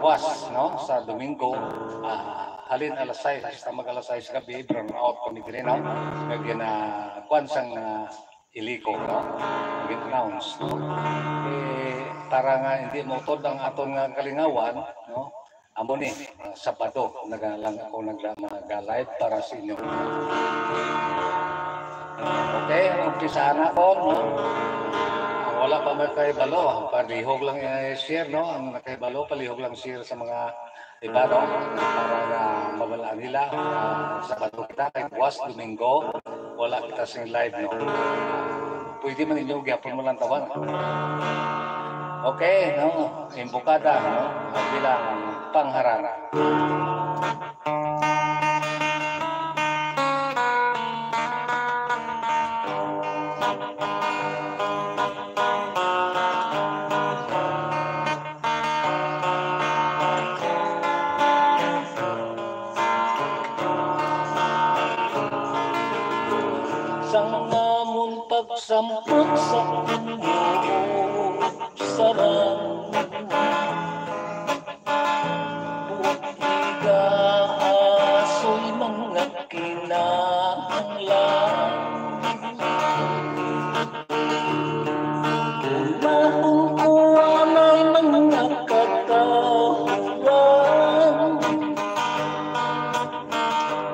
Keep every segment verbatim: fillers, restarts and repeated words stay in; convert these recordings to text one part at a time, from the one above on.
was, no, sa Domingo, ah, halin alas sais hasta mag alas sais gabi, brown out kami diri, no? Nga gina-, kuwan sang, ah, Ilico, no? Gin-announce, no? Eh, para nga hindi mautod ang aton nga kalingawan, no? Amo ni, ah, Sabado, naga lang ako nagla-, mag-live para sa inyo. Okay, umpisahan na ko, no? Ang wala pa may kahibalo, palihog lang i-share, no? Ang nakahibalo, palihog lang share sa mga iba, no? Para nga mabalaan nila, ah, Sabado kita, kay buwas, Domingo, wala kita sing live, no? Pwede man ninyo gihapon mo lang tawan. Okay, no? Imbukada, no? Bilang pangharana. Sang amon pagsampot sa inyo, sarang buot igaasoy mga kinahanglan. Maungkuanay mga katawhan.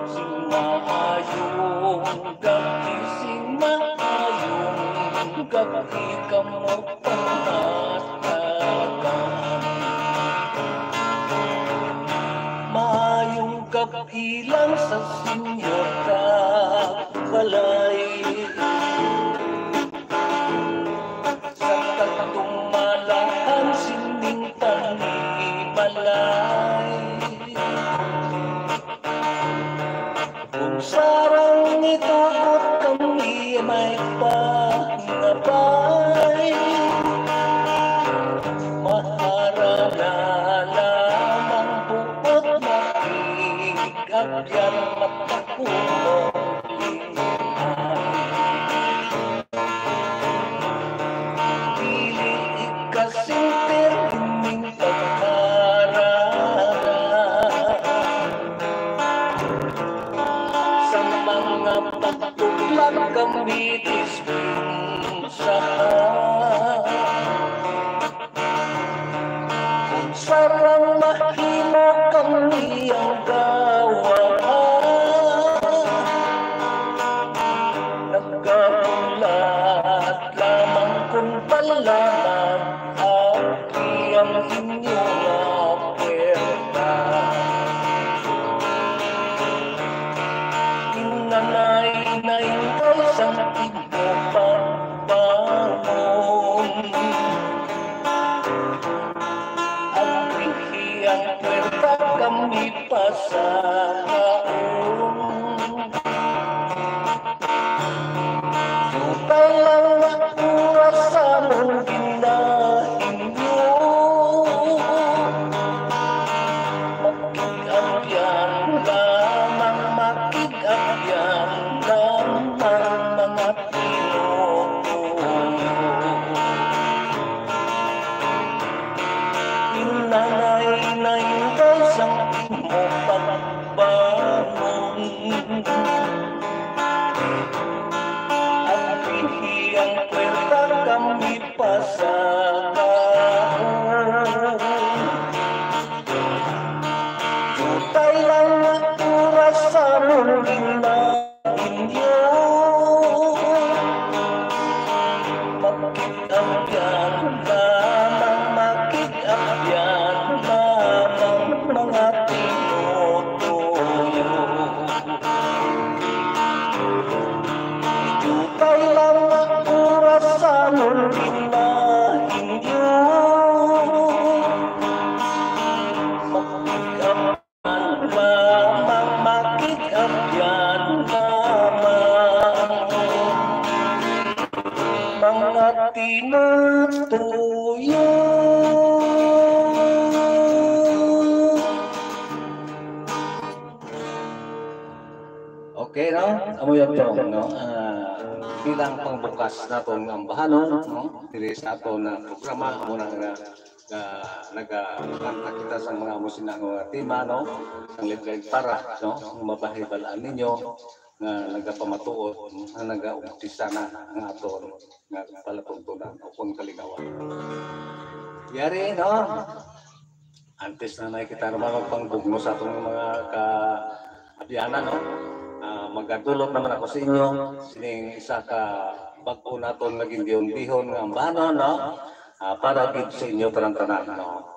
Sing maayong gabi, sing maayong gabi kamo pangatagan. Maayong gabi lang sa sinyo kag balay. Sa katong malahan sining panimalay. Kung sarang itugot kami may pangabay, maharana lamang buot makig-abyan matakulong. Dili ikasintir ining pagharana. Sa mga pagtuglag kami dispensahan. Sarang mahimo kami ang gawa. Nagahulat lamang kung palaman, abi ang inyo nga puwerta. Inanay na inday sang inyo pagbangon. Abrihi ang puwerta, kami pasakaon. Duta lang nga oras amon ginahinyo. Makig-abyan lamang, makig-abyan lamang, mga tinutoyo. Inanay na inday sang imo pagbangon. Abrihi ang puwerta, kami pasakaon. Duta lang nga oras amon ginahinyo. Makig-abyan lamang, makig-abyan lamang, mga tinutoyo. Dugay lang ang oras sa amon ginahinyo. Makig-abyan lamang, makig-abyan lamang, mga tinutoyo. Okay, no? Amo yan to, no? Ah, bilang pangbukas naton nga ambahanon, no? Diri sa aton nga programa, amo na nga Nga nagakanta kita sa mga amo sina nga mga tema, no? Sang Libkayog Para, no? Nga mabahibal-an ninyo nga nagapamatuod, nga nagaumpisa na ang aton nga palatuntunan o kung kalingawan. Yari, no? Antes na na kita naman magpangbugno sa atong mga ka-, abyanan, no? Ah, magadulot naman ako sa inyo sining isa ka bag-o naton nga gindihon-dihon nga ambanon, no? Ah, para gid sa inyo tanan-tanan, no?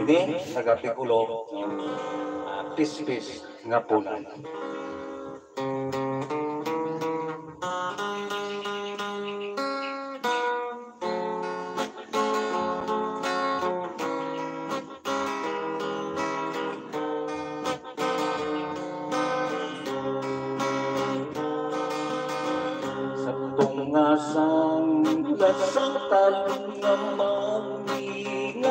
Ini nagapig-ulo, no? Ah, Pispis nga Pulay. Sa tunga sang lasang talon nga mamingaw,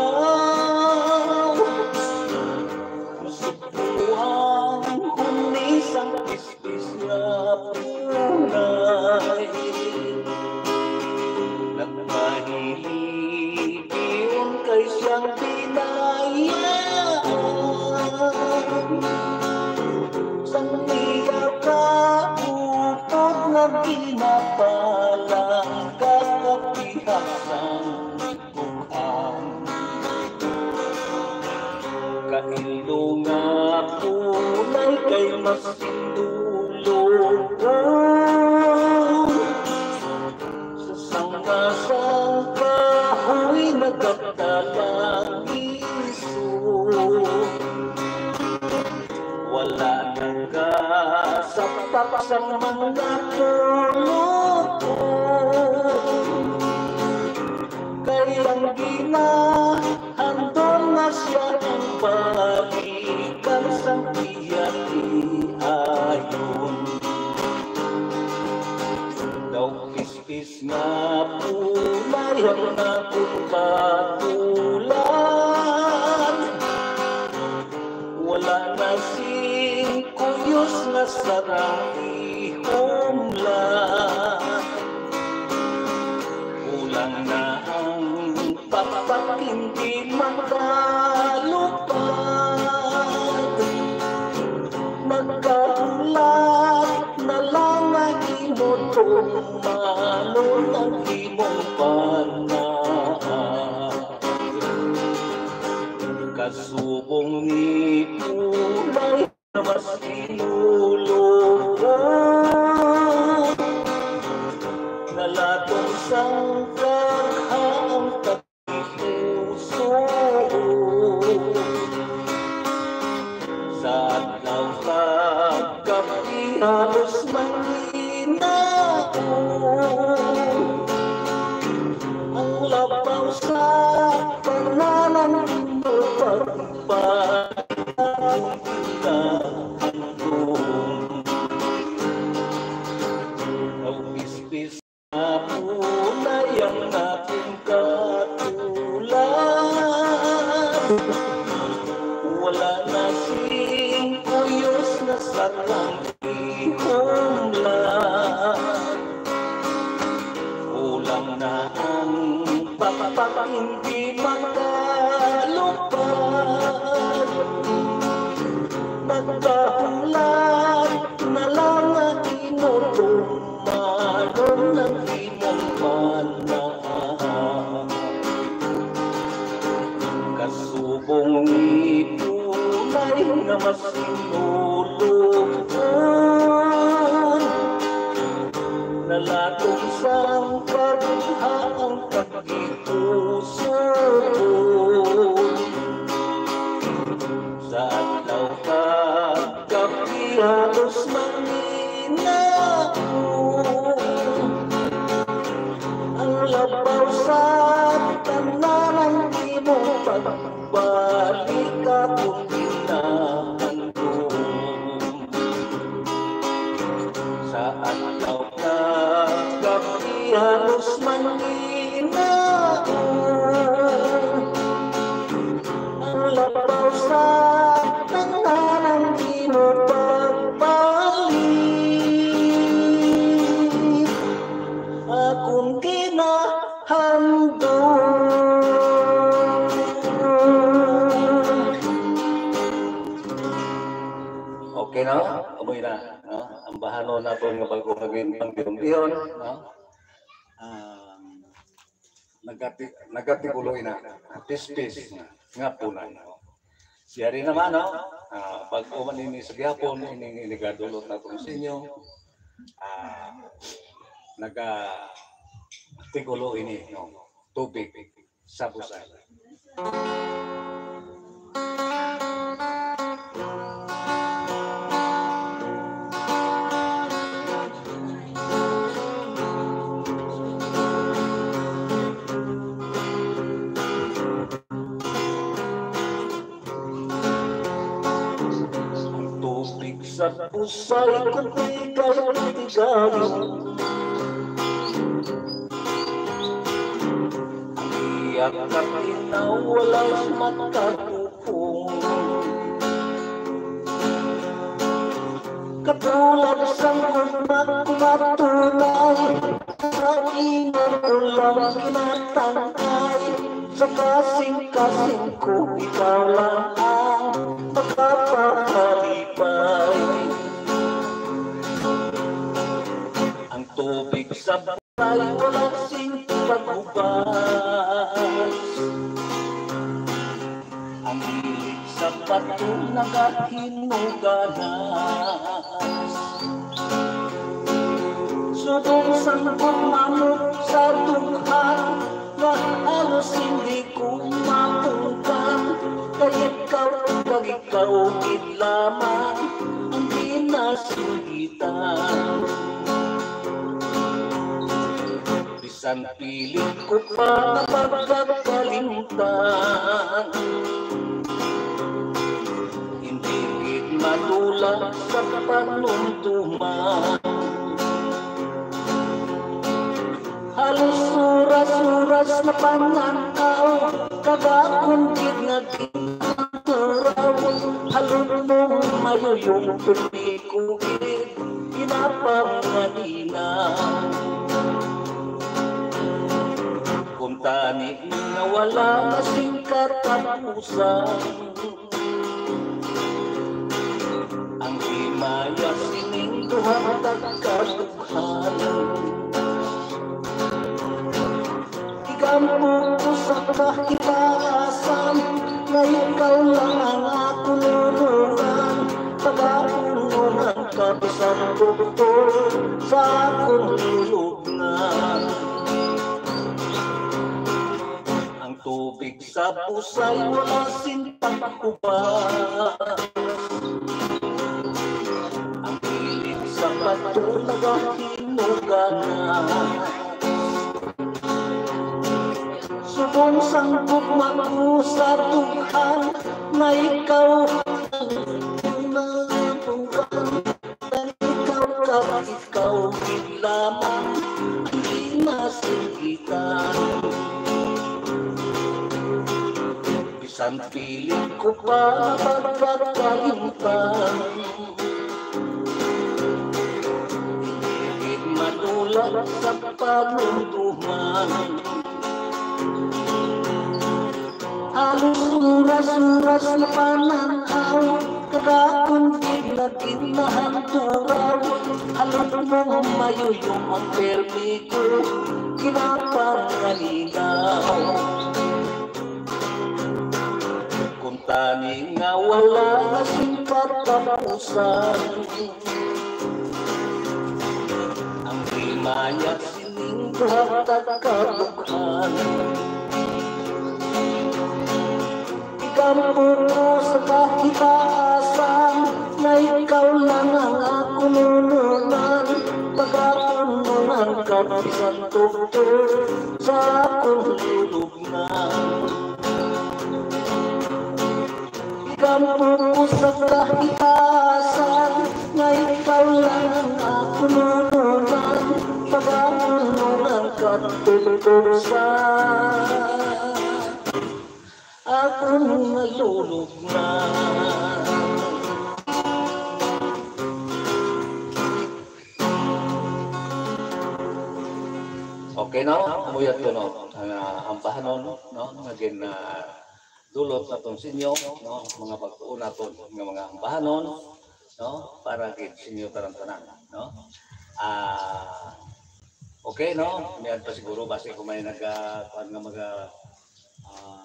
masubuan ko ni sang pispis nga pulay. Nagpahilibion kay siyang binayaan. Sang iya kaupod nga ginapalangga, kapihasan kuan. Kailo nga pulay kay masinulog. Sa sanga sang kahoy nagaptalangiso. Wala nagasapak sang mga pulong. Kay ang ginahandom na siya ang balikan sang iya tiayon. Daw pispis nga pulay ang akon katulan. Wala na sing kuyos nga sarang ihumlan. Kulang na ang pakpak, hindi makalupad. Magkahulat na lang ang imo tumanon ang imong panahon. Kasubong ni pulay na mas inulog, nalatong sang dagha ang tagipuso. Sa adlaw kag gab-i halos manginaon ang labaw sa tanan ang imo pagpagkita. Ang pispis nga pulay ang akong katulan. Wala na sing kuyos nga sarang ihumlan. Kulang na ang pakpak, hindi makalupad. Magkahulat na lang ang imo tumanon ang imong panahon. Kasubong ni pulay nga mas inulog, nalatong sang pagha ang tagipuso. Sa adlaw kag gab-i halos manginaon ang labaw sa tanan ang imong pagbalik akong ginahandom. Sa adlaw kag gab-i halos manginaon ang labaw sa tanan ang imo pagbalik akong ginahandom. Okay na, amoy na, no? Ang bahanon naton nga bago nga gin-, pangdihon-dihon, no? Um, nagati-, nagatigulo ina, pispis nga, nga punay, no? Siya rin naman, no? Ah, bago man ini sa gihapon, ining inigadulot naton sa inyo, ah, nagatigulo ini, no? Tubig sa busay. Ang tubig sa busay, kung di kayo tigayon, ang iyang katinaw walay makatupong. Katulad sang gugma kumatunay, sa ingon ko lang kinatangay, sa kasing-kasing ko ikaw lang ang makapakalipay. Ang tubig sa ay wala sing paghubas. Ang hilig sa bato nagahinuganas. Subong sang gugma mo sa dughan, nga halos hindi ko mapunggan. Kay ikaw, kag ikaw gid lamang ang ginasulgitan. Bisan pilit ko pa nga pagkakalimtan, hindi gid madula sa panumduman. Halos oras-oras na pananaw, kag akon gid nga ginaturaw. Halong mo mayuyong pirmi ko gid ginapangalina. Kuntani nga wala na sing katapusan, ang himaya sining duha ka kadughan. Igampo ko sa kahitaasan, nga ikaw lang ang akon lulungan. Pagapunuhan ka bisan doktor sa akon lulungan. Ang tubig sa busay wala sing pagkubas. Ang hilig sa bato nagahinuganas. Subong sang gugma ko sa dughan, nga ikaw ang pinagbukan. Ikaw, ikaw, ikaw gid lamang ang ginasulgitan. Bisan pilit ko pa pagkakalimtan, hindi gid madula sa panumduman. Halos oras-oras na pananaw, kag akon gid nga ginahanturaw. Halong mo mayuyong ang pirmi ko ginapangalinaw. Kuntani nga wala na sing katapusan, ang himaya sining duha ka kadughan. Igampo ko sa kahitaasan, nga ikaw lang ang akon lulungan. Pagapunuhan ka bisan doktor sa akon lulungan. Igampo ko sa kahitaasan, nga ikaw lang ang akon lulungan. Pagapunuhan ka doktor sa akon nga lulungan. Okay, no? Amuyat ko, no? Ang, ah, ambahanon, no? Nga gin, ah, dulot naton sa inyo, no? Mga pagtuon naton nga mga ambahanon. no? Para gid sa inyo tanan-tanan, no? Ah, okay, no? May pa siguro basi kung may nag, ah, kuwan nga mag, ah, ah,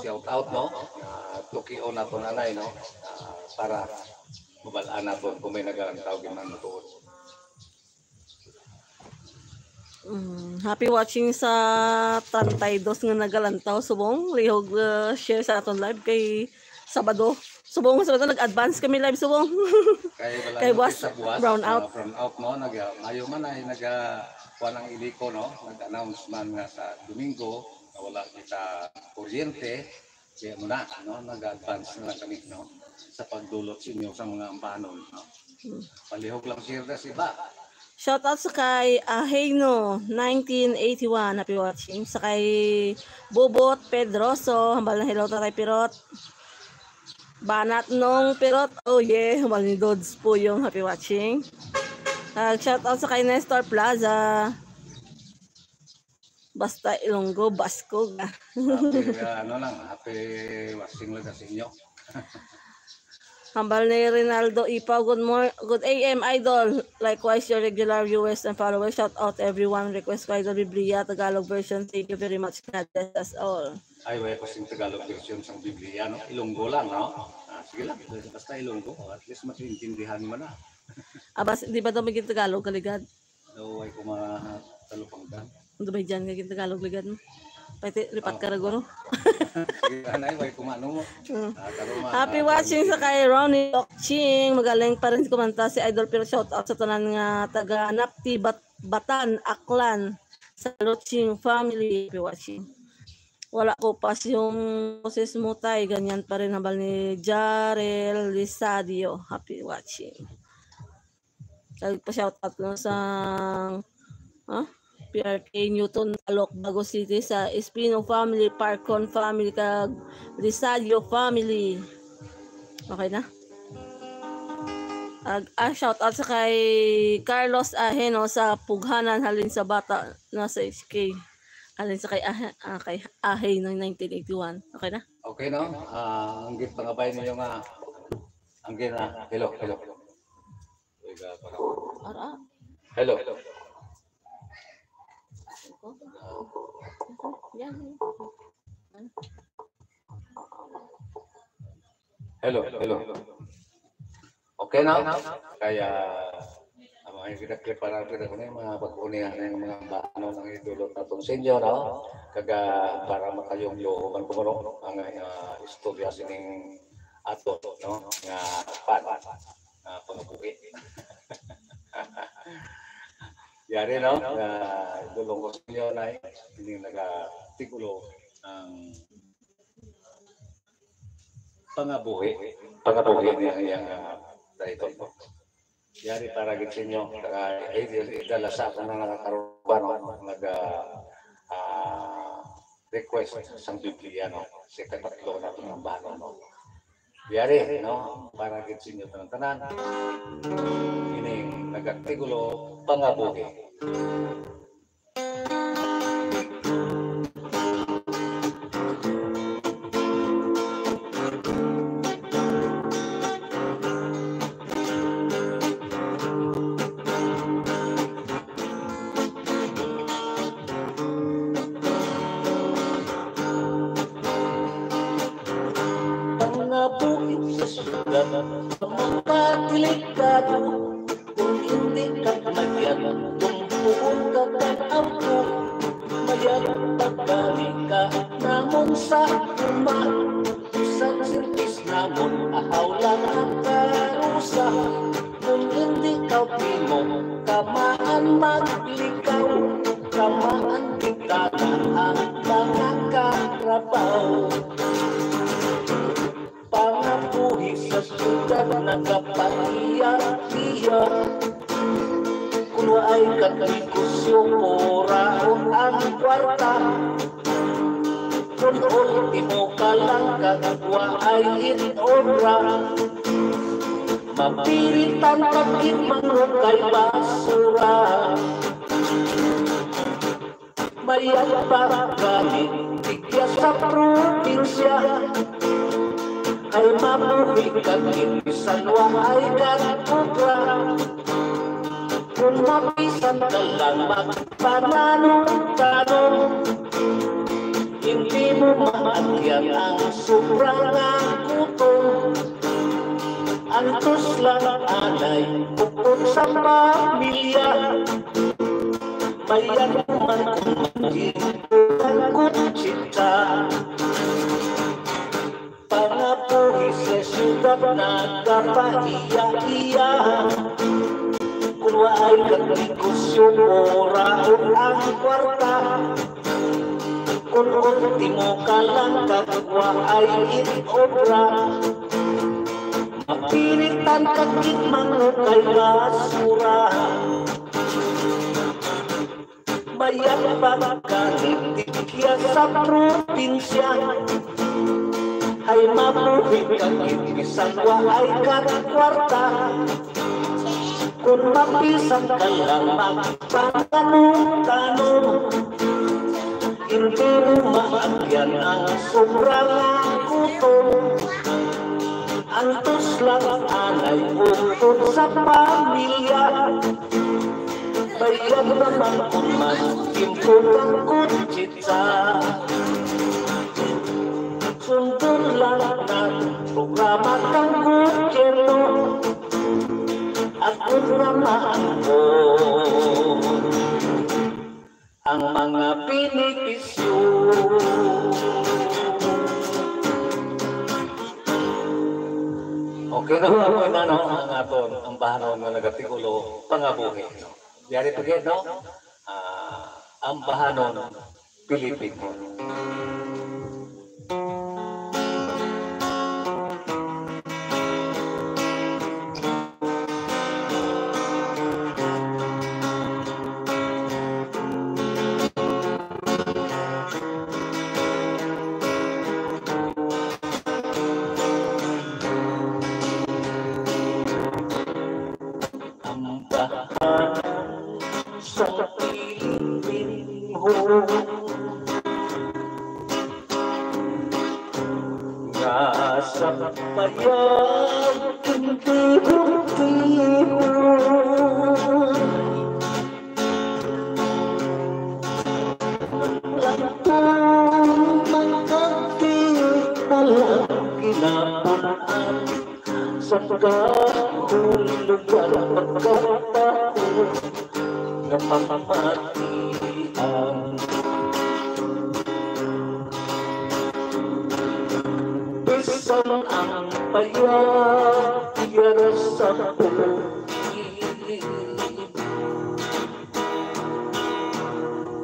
shout out, no? Ah, tukion nato nanay, no? Ah, para mabal-an nato kung may nagalantaw gid man matuod. Mm, happy watching sa treinta y dos nga nagalantaw, subong. Lihog, uh, share sa aton live kay Sabado. Subong, Sabado, nag-advance kami live, subong. Kay wala Kay na buwas, sa buwas, brown ah, out. Brown out, no? Nag, mayo man ay nag, ah, kuwan ang iliko, no? Nag-announce man nga sa Domingo na wala kita kuryente. Kaya mo na, no? Nag-advance na lang kami, no? Sa pagdulot sa inyo sa mga ambanon, no? Hmm. Palihog lang share na si ba. Shout out sa kay Aheno nineteen eighty-one, happy watching. Sa kay Bobot Pedroso, hambal na hello, Tatay Pirot. Banat Nong Pirot, oh yeah, hambal ni Dodds Puyong, happy watching. Ah, shout out sa kay Nestor Plaza. Basta Ilonggo, Baskog. Happy, ah, ano lang, happy watching lang sa inyo. Hambal ni Rinaldo Ipaw, good mor-, good A M, idol. Likewise, your regular viewers and followers. Shout out everyone. Request ko, Idol, Biblia, Tagalog version. Thank you very much. God bless us all. Ay, wala ko sing Tagalog version sang Biblia, no? Ilonggo lang, no? Ah, sige lang. Basta Ilonggo. At least, maintindihan mo na. Abas, di ba daw maging Tagalog, kaligad? Daw ay kuma talupangdan. Ano ba dyan nga Tagalog ligad mo? Pati lipat ka ra, guro. Sige, anay, way kumano mo. Mm. Ah, karon ma-, Happy ah, watching sa kay Ronnie Lokching. Magaling pa rin kumanta si Idol, pero shout out sa tanan nga taga Napti, Bat-, Batan, Aklan, sa Lokching family. Happy watching. Wala ko pas yung boses mo, tay. Ganyan pa rin, hambal ni Jarel Lisadio. Happy watching. Kag pa-shout out lang sa, ha? P R K Newton Talok, Bago City, sa Espino family, Parcon family, kag Lisadio family. Okay na? Ag, ah, shout out sa kay Carlos Aheno sa Pughanan, halin sa bata na sa H K. Halin sa kay Ah-, ah, kay Aheno nineteen eighty-one. Okay na? Okay, no? Ah, ang gipangabay ninyo nga, ang gina-, hello, hello. Ara. Hello. Yan. Hello, hello. Okay na? Kaya, ang mga kita, preparar kita ko na yung mga bag-o niya, yung mga ba-, ano, nang idulot natin sa inyo, no? Kaga, para makayong yoho man kumano ang, ah, istorya sining ato, no? Nga pan. Ah, pangabuhi. Yari, no? Nga dulong ko sa inyo, Nay, ini nagatigulo ang pangabuhi. Pangabuhi niya, yang, ah, title ko. Yari para gid sa inyo. Saka, eh, idala sa ako na nakakaruba, no? Nag, ah, ah, request sang Biblia, no? Sa katatlo na itong ambahan, no? Yari, no? Para gid sa inyo tanan-tanan. Ining nagartikulo, pangabuhi. Pangabuhi sa syudad, makadelikado. Kung hindi ka mayad, kung puon ka kag ampo, mayad pagkali ka namon sa uma. Bisan sirpis namon, ahaw lang ang karusa. Kung hindi ka pimo, kamaan maglikaw, kamaan kita na ang mga karabaw. Pangabuhi sa syudad nagapaiya-iya. Kun waay ka negosyo, puraon ang kwarta. Kun ultimo ka lang kag waay it obra, mapilitan ka gid mangrukay basura. Mayad pa gani tigya sa probinsya. Ay mabuhi ka gid bisan wa ay gad obra. Kung mapisan ka lang magpananom-tanom, hindi mo maagyan ang sobra nga gutom. Antos lang anay bukod sa pamilya. Bayan man kung maging ang kutsita. Pangabuhi sa syudad nagkapahiya-iya. Kung waay kag negosyo, mura ang kwarta. Kung ultimo ka lang kag waay gid obra, mapilitan ka gid mangukay basura. Mayat pagkaindigya sa probinsya. Ay mabuhi ka gid bisan wa ay ka kwarta. Kung mapisan ka lang magpatanom-tanom, hindi mo maagyan ang sobra nga gutom. Antos lang anay utod sa pamilya. Bayad naman kung mas tiempo kang kutsitsa. Sundon lang na programa kang gobyerno. At kung naman ko ang mga benepisyo. Okay na ba na, no, ang aton, ang bahanon nga nagatikulo, pangabuhi, no? Yari pa gid, no? Ah, ang bahanon, Pilipino. Ang bahanon sa Pilipinhon nga sa payag hindi bugtihon. Lampong makati na lang ginapon-an. Sa kahulugan pagkatao nga pamatian. Bisan ang payag yara sa bukid.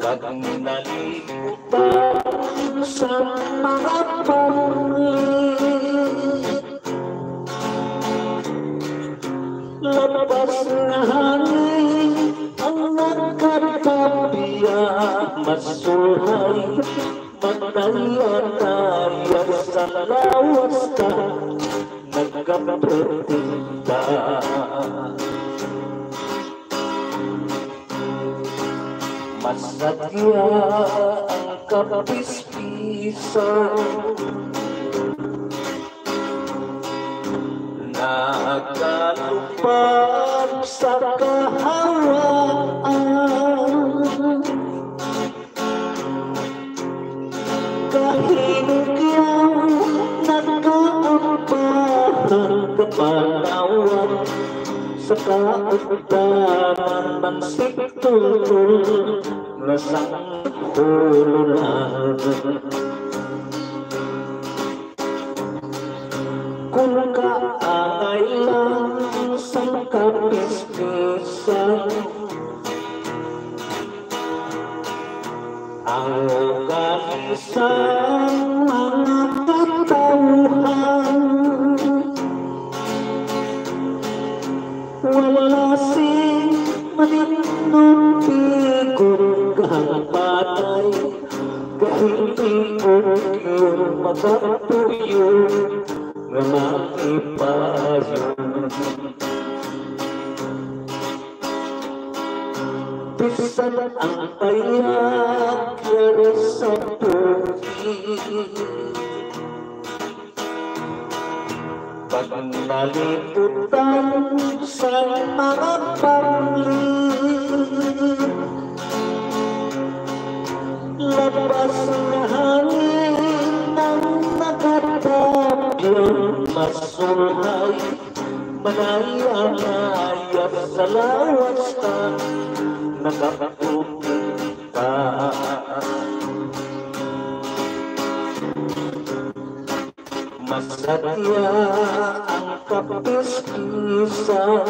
Kag nalikutan sa mga panit. Labas nga hangin ang nagkatabiya, masulhay, magdaya-daya sa lawas ka nagkaprotekta. Masadya ang kapispisan, nagalupad sa kahawaan. Kahinugyan, nagkaambahan, kapanawan, sa kaugdanan, man si Tultol nga sanghulunan. Kung kaangay lang sang kapispisan, ang ugali sang mga katawhan, wala sing maninumpi kung ang patay gahinti ko yung makapuyo nga maipayon. Bisan ang payag yara sa bukid, Pagnaliputan sa mga pangli, labas nga hangin ang nagatabyan, masulhay, manayang-ayap sa lawas ta, nagaputi pa. Masadya ang kapispisan,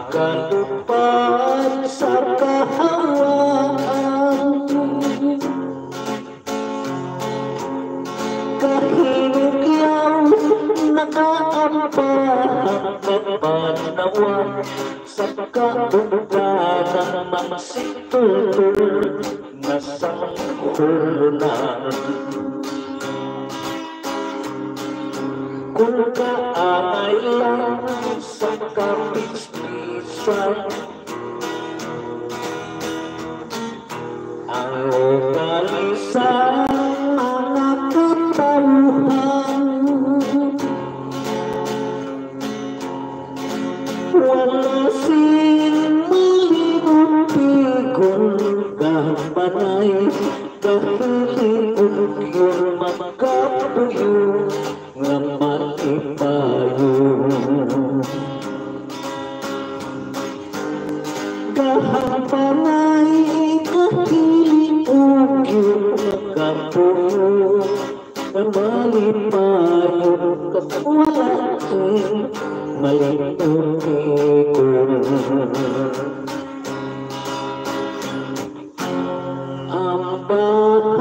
nagalupad sa kahawaan. Kahinog yaw, nakaambahan, nagpanawa sa kaugdan ng mga situltol na sanghulunan. Kung kaangay lang sa kapispisan, ang ugali sang mga katawhan, wala sing malingon-pigon, kahapanay, kahiling, ug yun magkapuyo nga malipayon. Kahapanay, kahiling, ug yun magkapuyo nga malipayon, kag wala sing malingon-pigon. Ang bahanon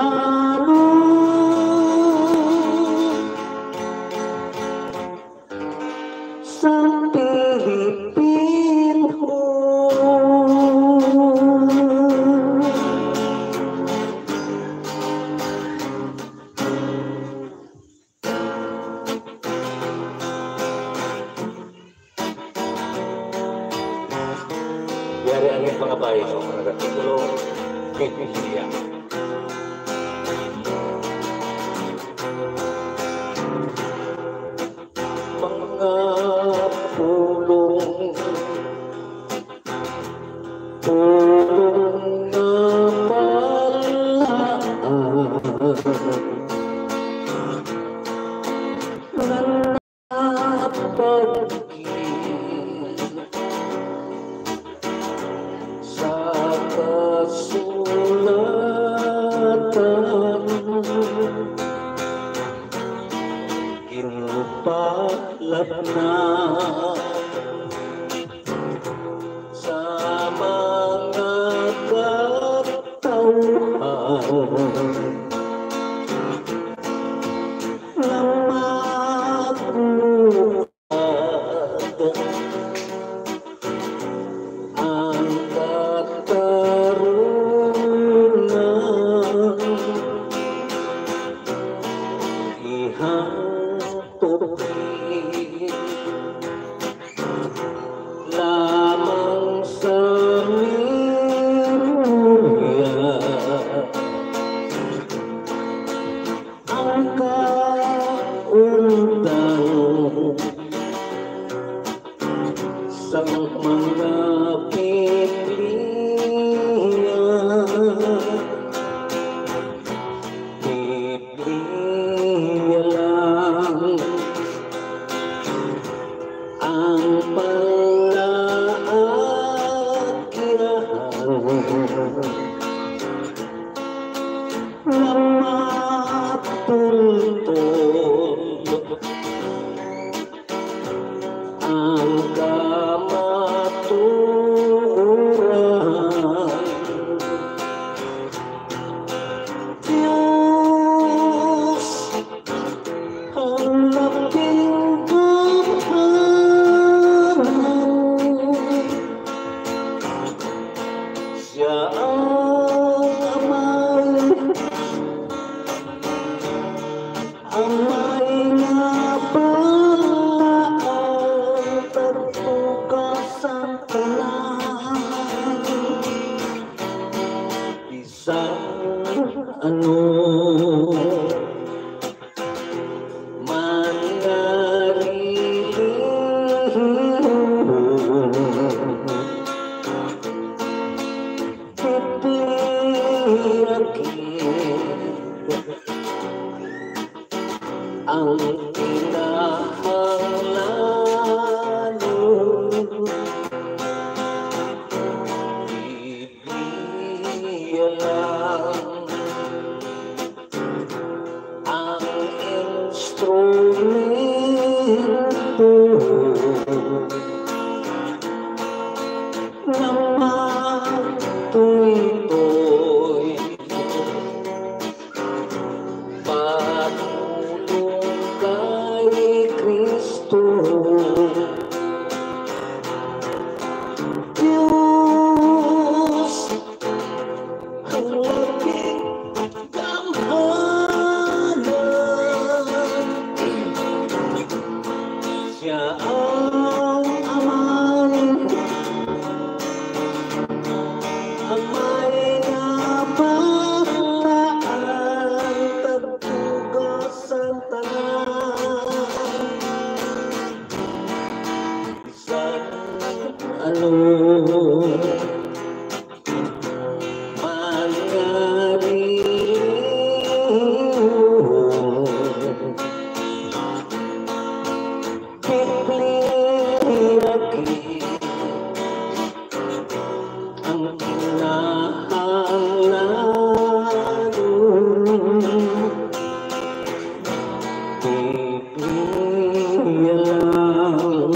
sa Pilipino. Yari ang iyang mga bayi sa mga gatikulo kay Biblia. Mga pulong, pulong nga balaan. Pagkil sa kasulatan, ginpalapna sa mga katawhan. Nga magbuhat ang katarunan, ihang tubig lamang sa memorya ang kaundang sa mga Biblia. Biblia lang ang palaagyahan. Nga matuntun ang kamatuoran. Dios, ang labing gamhanan, siya ang Amay, Amay nga balaan, tagpukas ang tanan. Bisan ano Ang kinahanglan, Biblia lang ang instrumento na matutoy padulong kay Kristo. Dios, ang labing gamhanan. Siya ang Amay, Amay nga balaan, tagtugas sang tanan. Sa ano man nga liwat, Biblia gid ang kinahanglan. Biblia lang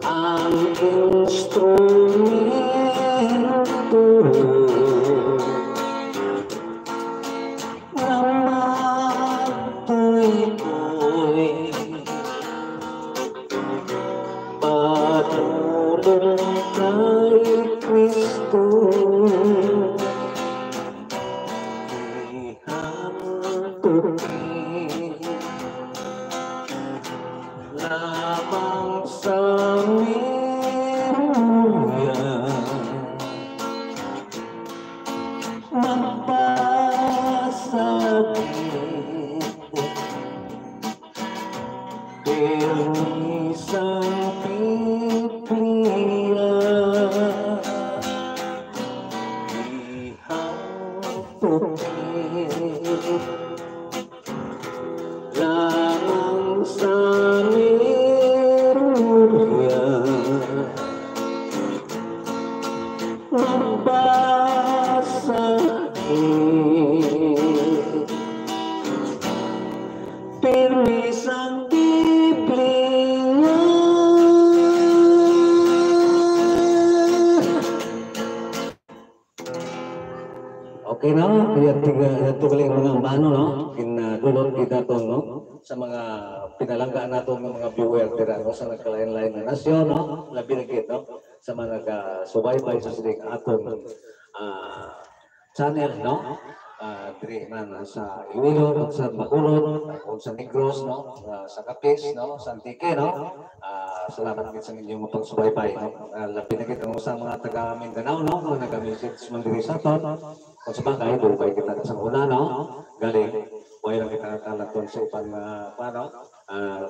ang instrumento na matutoy padulong kay Kristo. Ihamtod lamang sa memoria. Magbasa gid pirmi sang Biblia. Ihamtod gid lamang sa memoria. Magbasa gid pirmi sang Biblia. Okay, no? Kaya tiga, ito galing mga mano, no? Ginadulot kita to, no? Sa mga pinalangga nato nga mga viewer dira, no? Sa nagkalain-lain nga nasyon, no? Labi na gid, no? Sa mga nagasubaybay sa sining aton, ah, channel, no? Ah, diri man sa Iloilo, sa Bacolod, o sa Negros, no? Ah, sa Capiz, no? Sa Antique, no? Ah, salamat gid sa inyong pagsubaybay, no? Ah, labi na gid ang sa mga taga Mindanao, no? Mga naga-message man diri sa aton. Kung sa bagay, dugay kita sa una, no? Galing, wala lang kita kalaton sa iban nga, ano, ah,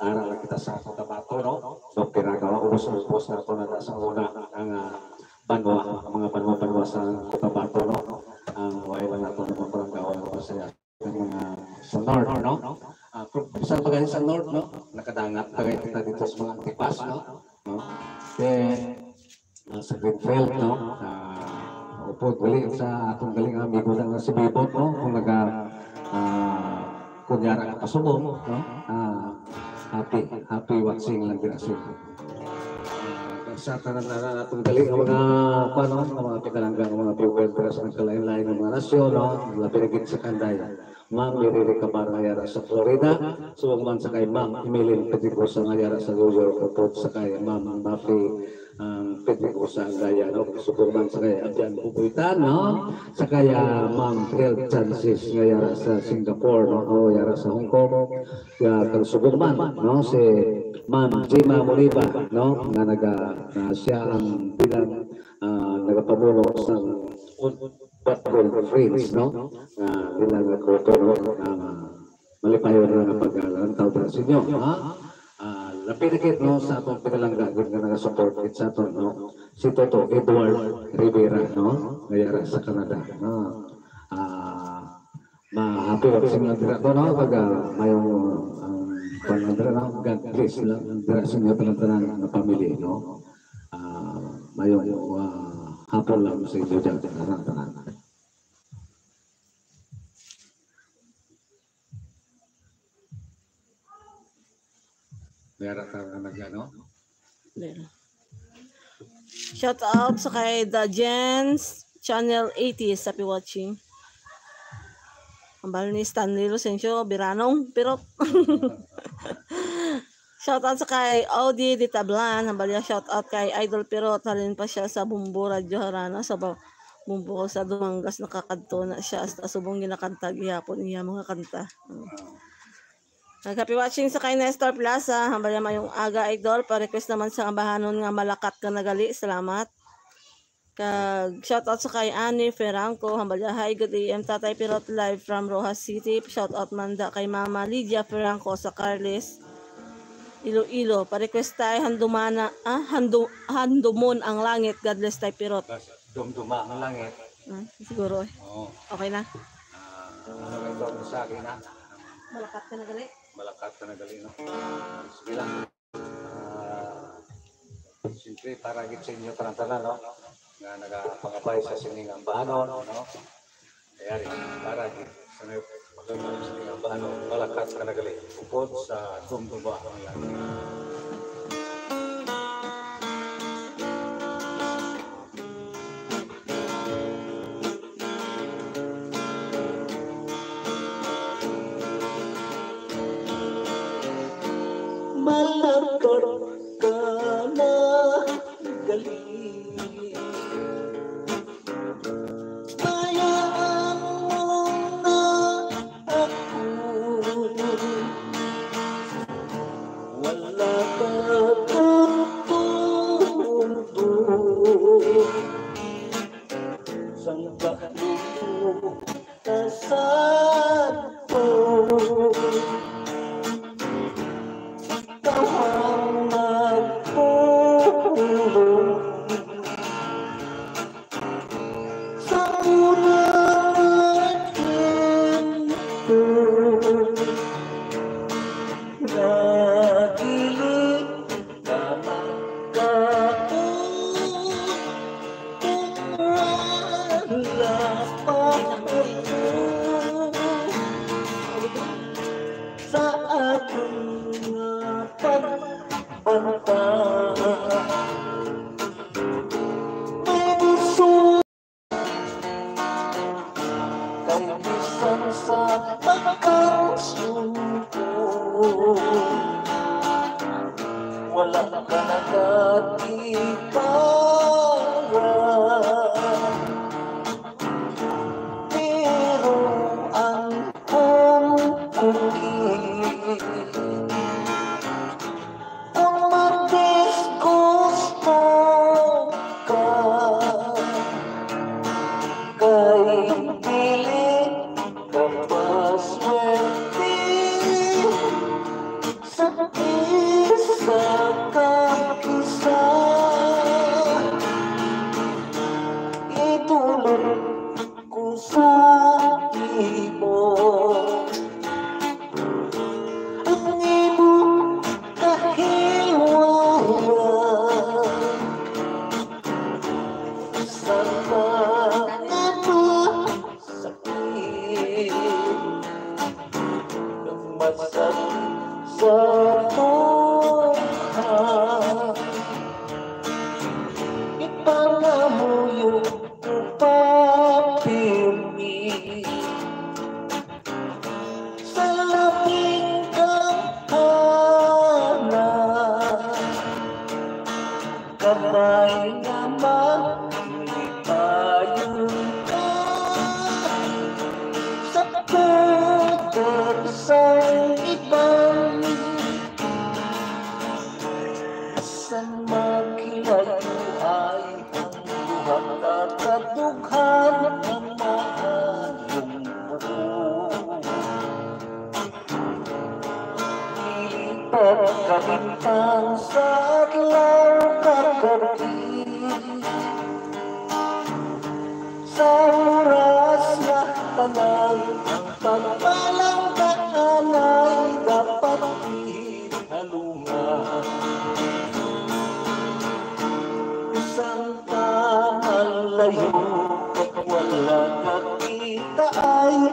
ara lang kita sa Cotabato, no? So, pinagawa, ubos-ubos na ito na sa una, ang, ah, banwa, ang mga banwa-banwa sa Cotabato, no? Ang wala lang nato na maparanggawan ko sa, ang mga sa north, no? Ah, kung sa bagay sa north, no? Nakadangat, bagay kita dito sa mga Antipas, no? No? Then, ah, sa Greenfield, no? Ah, upod gali sa atong galing amigo na nga si Bibot, no? Kung naga, ah, kunyara ka pasubong, no? Ah, happy, happy watching lang din, sir. Ah, sa tanan na atong galing ang mga, kuwan, no? Ang mga pinalangga, ang mga viewer, pero sa nagkalain-lain ng mga nasyon, no? Labi na gid sa Kanday. Ma'am Mary Recabar nga yara sa Florida, subong man sa kay Ma'am Emeline Pedregosa nga yara sa New York, upod sa kay Ma'am Mafi, um, Pedregosa ang daya, no? Subong man sa kay Abian Bubuitan, no? Sa kay, ah, Ma'am Hill Chances nga yara sa Singapore, no? O yara sa Hong Kong. Ya, kag subong man, no? Si Ma'am Jima Moniba, no? Nga naga, na siya ang bilang, ah, nagapamuno sa Bacolod Friends, no? Ah, bilang nagkuto, no? Ah, malipayon na nga paglantaw para sa inyo, ha? Ah, labi na gid, no, sa atong pinalangga gid nga nagasupport gid sa aton, no? Si Toto Edward Rivera, no? Nga yara sa Canada, no? Ah, ma-, Pero sa mga dira to, no, taga mayong, um, kwan lang dira, no? God bless lang dira sa inyo tanan-tanan nga family, no? Ah, mayong, ah, hapon lang sa inyo dyan, tanan-tanan. May ara ka nga nag-ano? There. Shout out sa kay The Jens Channel eighty, happy watching. Hambal ni Stanley Lucencio, Biranong, Pirot. Shout out sa kay Audi de Tablan, hambal niya shout out kay Idol Pirot, halin pa siya sa Bumbo Radyo Harana, sa ba-, Bumbo sa Dumangas, nakakadto na siya, hasta subong ginakanta gihapon iya mga kanta. Mm. Nag-happy watching sa kay Nestor Plaza. Hambal niya, "Mayong aga, idol. Pa-request naman sa ambahanon nga Malakat Ka Na Gali." Salamat. Kag shout out sa kay Annie Ferranco. Hambal niya, "Hi, good A M, Tatay Pirot, live from Roxas City." Shout out man da kay Mama Lydia Ferranco sa Carles, Iloilo. Pa-request tayo, Handumana, ah, Handu-, Handumon ang Langit. God bless, Tay Pirot. Dumduma ang langit. Ah, siguro eh. Oo. Okay na. Ah, ano ba ito? Ang sa akin, ha? Malakat ka na gali. Malakat ka na gali, no? Sige lang. Ah, siyempre, para gid sa inyo tanan-tanan, no? Nga nagapangabay sa sining ambahanon, no? Kaya rin, para gid sa inyo pagkakaroon sa sining ambahanon, malakat ka na gali. Upod sa dumduma ang langit. Malakat ka na gali. Bayaan mo na ako. Wala ka katulog. Sang kahapon ka sa ako. Ikaw ang nagpulong sa unang ginto. Nagili ka na kaon. Wala pa ako sa akong nga pagbanta. May gusto kay bisan sa pagkasuko, wala ka nakatipara. Pero ang kong kuki, kung madisgusto ka, kay dili ka maswerte sa isa kag isa. Itulod ko sa imo ang imo kahilwayan. Sa mga sakit, masakit sa tunga, ipangamuyo ko pa pirmi. Sa labing gamhanan, kabay nga maghipayon ka sa poder sang iban. Sa maghilayo ay ang duha ka kadughan nga maayong buo. Dili pagkabintang sa adlaw kag gab-i. Sa oras nga tanan ang pagpa-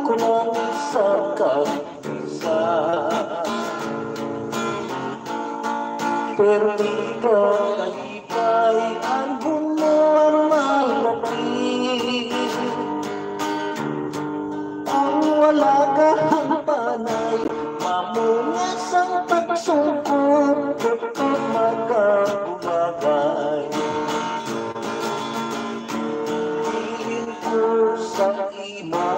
ko lang sa kag isa. Permi ka kalipay, ang bunuan malaki. Ang wala ka hangpanay, mamunga sang pagsungkot, bukod magkabulagay. Bilin ko sa imo,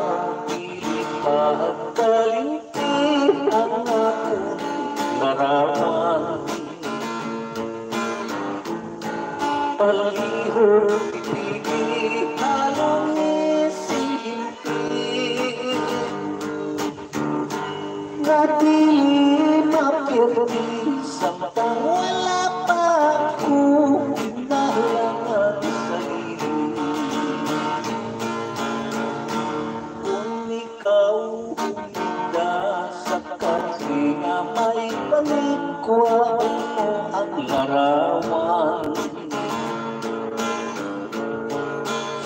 dili pagkalimti ang akon larawan. Palihog, pipili, halong isimpi. Nga dili mapirmi samtang wala pa ako kinahalangan sa imo. Kung ikaw humida sa kape nga may paligwa mo ang larawan,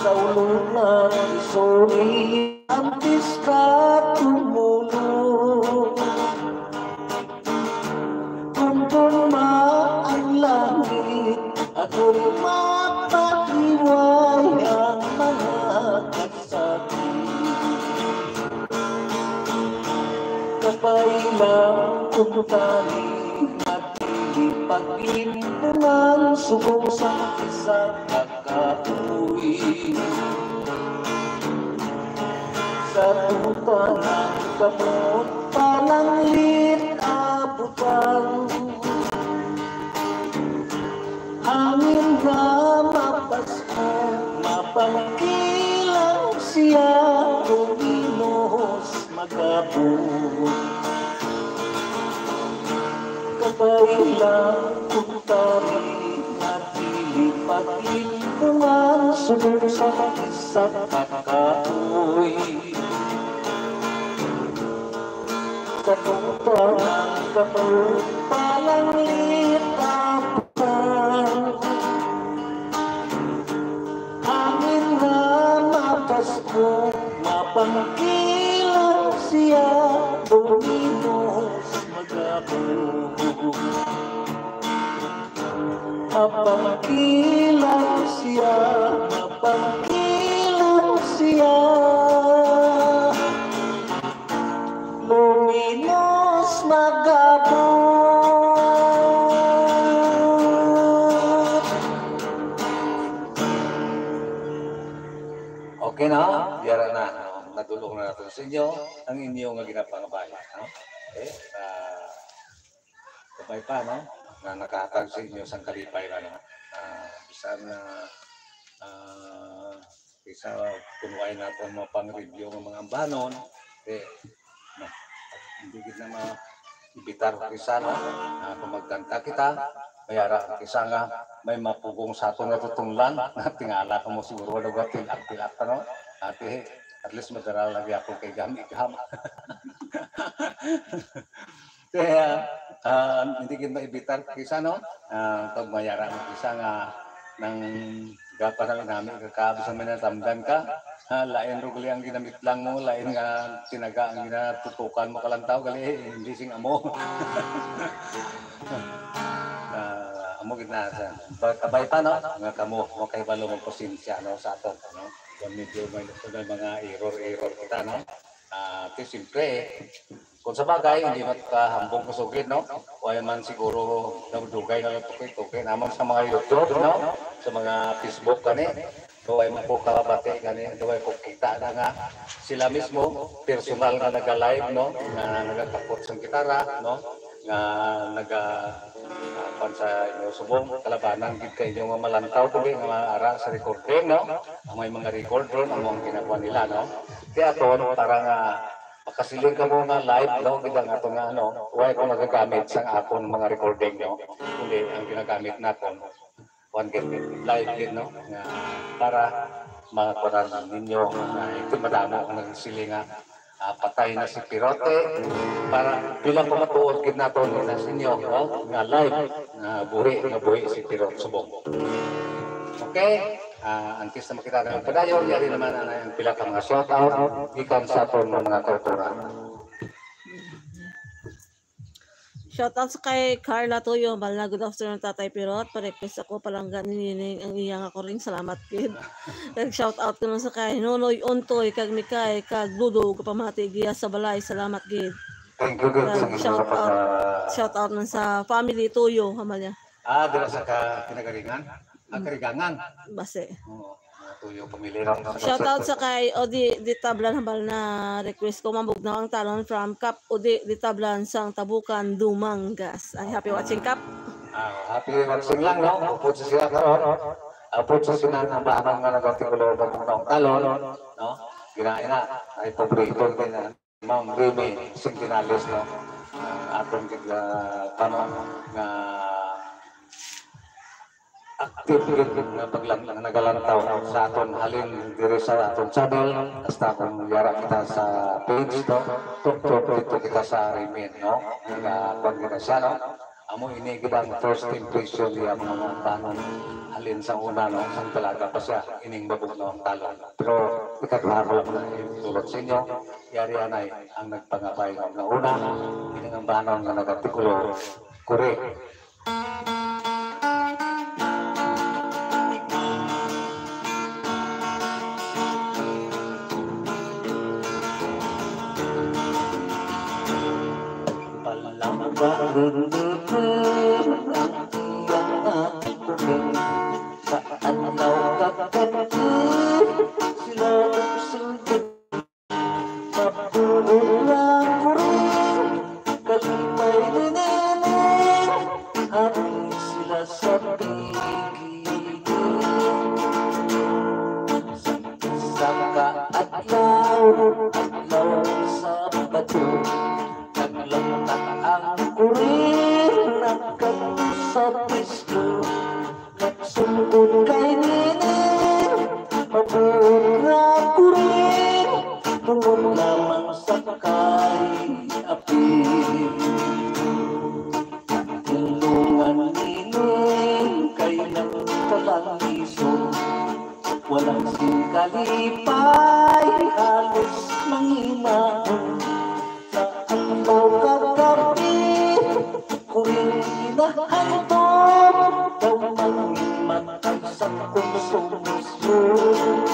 sa ulungan isuli antes ka tumulog. Kung turma ang langit, ako'y mapahiway ang mga kasakit. Kabay lang kung tani, matili paglimbungan, subong sa isa ka kahoy. Sa tuta ng kamot, palanglit abutan. Hangin nga mapasko, mapangkilang siya, luminos magabot. Kabay lang kung tani nga dili paglimbungan, subong sa isa ka kahoy. Sa tuta ng kamot, palanglit abutan. Hangin nga mapasko, mapangkilang siya, luminos magabot. Mapangkilang siya, mapangkilang siya. Luminos magabot. Okay na? Yara na. No? Nadulong na nato sa inyo ang inyo nga ginapangabay. No? Okay? Ah, kabay pa, no? Nga nakahatag sa inyo sang kalipay na, no? Ah, bisan na, ah, isa, kung wala naton mga pang-review nga mga ambanon, eh, na, hindi gid na ma-, imbitar ko isa, no? Ah, kung magkanta kita, mayara ang isa nga may mapugong sa aton nga tutunlan, tingala ka mo siguro wala ba tilak-tilak, no? Ate, at least madara lagi ako kay gami-gam. Kaya, ah, hindi gid maibitar kisa, no? Ah, pag mayara mo kisa nga nang gapa na nami ka, kabi sa may natamdan ka, ha, lain ro gali ang ginamit lang mo, lain nga tinaga ang ginatutukan mo kalantaw, gali, hindi sing amo. Ah, amo gid na sa, kabay pa, no? Nga kamo, mo kay balo mo pasensya, no, sa aton, no? Kung medyo may, may mga error-error kita, no? Ah, ti, siyempre, kung sa bagay, hindi man ka hambog masugid, no? Wala man siguro nadugay na lang tukoy-tukoy naman sa mga YouTube, no? Sa mga Facebook kani. So, wala man ko kabati kani, wala ko kita na nga sila mismo, personal nga naga-live, no? Nga nagakapot sa gitara, no? Nga naga, ah, kwan sa inyo subong, kalabanan gid kay inyo nga malantaw, kundi nga ara sa recording, no? Ang may mga record ron, amo ang ginagawa nila, no? Kaya aton, para nga makasiling kamo nga live, no? Gid ang ato nga, ano, wala ko nagagamit sa akon mga recording, no? Kundi ang ginagamit naton, kwan gid, live gid, no? Nga para makuha ninyo nga ito madamo ang nagsiling nga, ah, patay na si Pirote, para bilang pamatuod gid naton na sa inyo, no? Nga live, nga buhi, nga buhi si Pirot Subong. Okay? Ah, antes na makita ang padayon, yari naman ang, ang pila ka mga shout out gikan sa aton mga kautoran. Shout out sa kay Carla Tuyo, bala na, "Good afternoon, Tatay Pirot. Pa-request ako, palangga ni Nining ang iya nga kuring. Salamat gid." Kag shout out ko na sa kay Nonoy Ontoy, kag Mikay, kag Dudog, pamati giya sa balay. Salamat gid. Thank you gid sa Kag inyong shout out, pag- shout out man sa family Tuyo, Amalia. Ah, dira sa ka kinagaringan? Ah, Karigangan. Base. Oo, mga Tuyo pamilya lang. Shout out sa kay Odi di Tablan, hambal na request ko, "Mabugnaw ang talon," from Kap Odi di Tablan sang Tabukan, Dumangas. Ay, happy watching, Kap. Ah, happy watching lang, no? Upod sa siya karon. Upod sa sinan ang bahanan nga nagartikulo ba kung naong talon, no? Ginaina, ay paborito din na Ma'am Remy Centinales, no? Ang aton gid, ah, kamo nga active gid nga paglang nga nagalantaw sa aton halin diri sa aton channel, hasta kung yara kita sa page, no? Tuk-tuk dito kita sa Remy, no? Nga kuwan kita siya, no? Amo ini gid ang first impression niya, mga banon. Halin sa una, no, sang talaga pa siya, ining mabugnaw ang talon. Pero ikaduha ko lang na itulog sa inyo, yari anay ang nagpangabay nga una, ining ang banon nga nagatikulo, kuri. Palangga ni Nining ang iyang kuring. Sa adlaw kagabi sila nagsugod. Mabuo nga kuring, kalipay ni Nining, happy sila sa pigili. Sa isa ka adlaw, adlaw Sabado, naglantak ang kuring, nagkadto sa disco. Nagsugod kay Nining, mabuot nga kuring, tungod lamang sa kay apil. Tinulungan ni Nining kay nagkalangiso. Walang sing kalipay, halos manghinaon. Sa adlaw kagabi, kuring ginahantog, daw mangimatay sa konsumisyon.